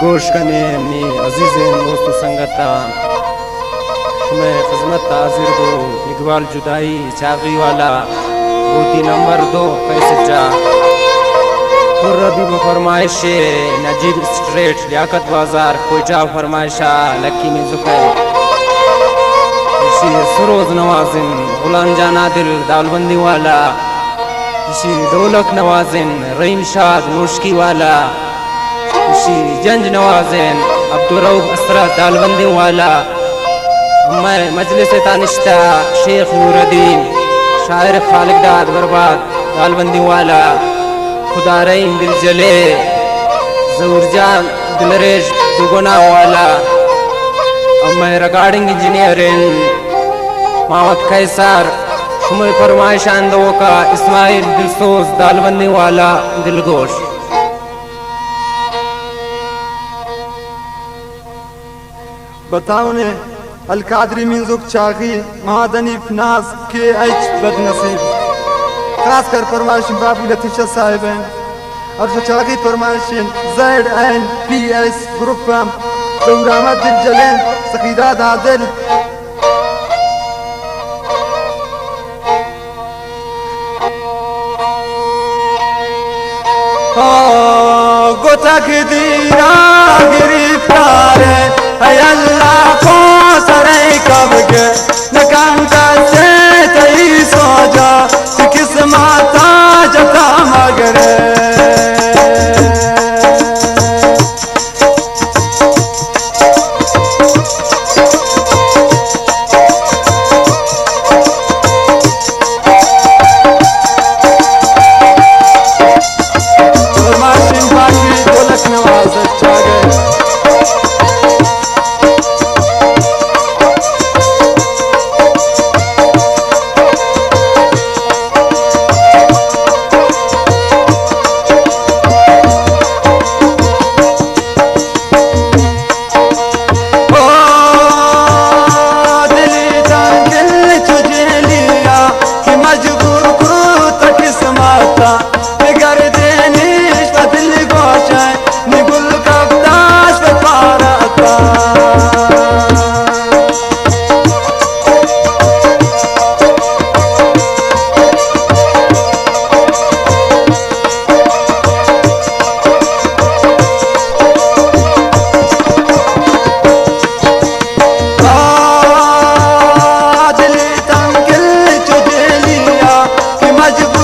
گوش کنے منی عزیزیں دوست و سنگتاں، شمئے خذمت ءَ حاضر بو اقبال جدائی چاغی والا، گوتی نمبر دو کیسٹ ءَ۔ پر حبیب ءِ فرمائش ءَ، نجیب اسٹریٹ، لیاقت بازار، کوئٹہ ءِ فرمائش ءَ، لکی میوزک ءِ۔ ایشی سروز نوازن غلام جان عادل دالبندی والا۔ ایشی ڈولک نوازن رحیم شاد نوشکی والا۔ ایشی جنج نوازن عبدالرؤف اسرت دالبندی والا۔ مئے مجلس ءِ تہا نشتہ شیخ نورالدین، شاعر خالق داد برباد دالبندی والا، خدا رحیم دلجلے، ظہور جان دلریش دوگنا والا، مئے ریکارڈنگ انجینئر انت محمد قیصر، شمئے فرمائش ءِ توکا اسماعیل دلسوز دالبندی والا دلگوش۔ بتاؤنے القادری میوزک چاغی، محمد حنیف ناز، کے ایچ بدنصیب۔ خاص کر فرمائش بابو لطیف شاہ صاحب ءِ۔ اور جو چاغی فرمائش Z N P S group ءِ، ظہور احمد دلجلے، سخیداد عادل۔ او گو تقدیر ءَ گرفتار ئے، اے اللہ، کون سر ءِ کبگ ءَ نکن کس ءَ تئی سوجا، تئی قسمت ءَ جتا مگر ئے۔ فرمائشیں پاکی ڈولک نواز چاگے۔ او دلی تنگ دل چو جیلیا کہ مجبور کو تو قسمتا، بگردینیش پہ دل گوشن، نی گل کپتاش پہ پارتا۔ آ دلی تنگ دل چو جیلیا کہ مجبور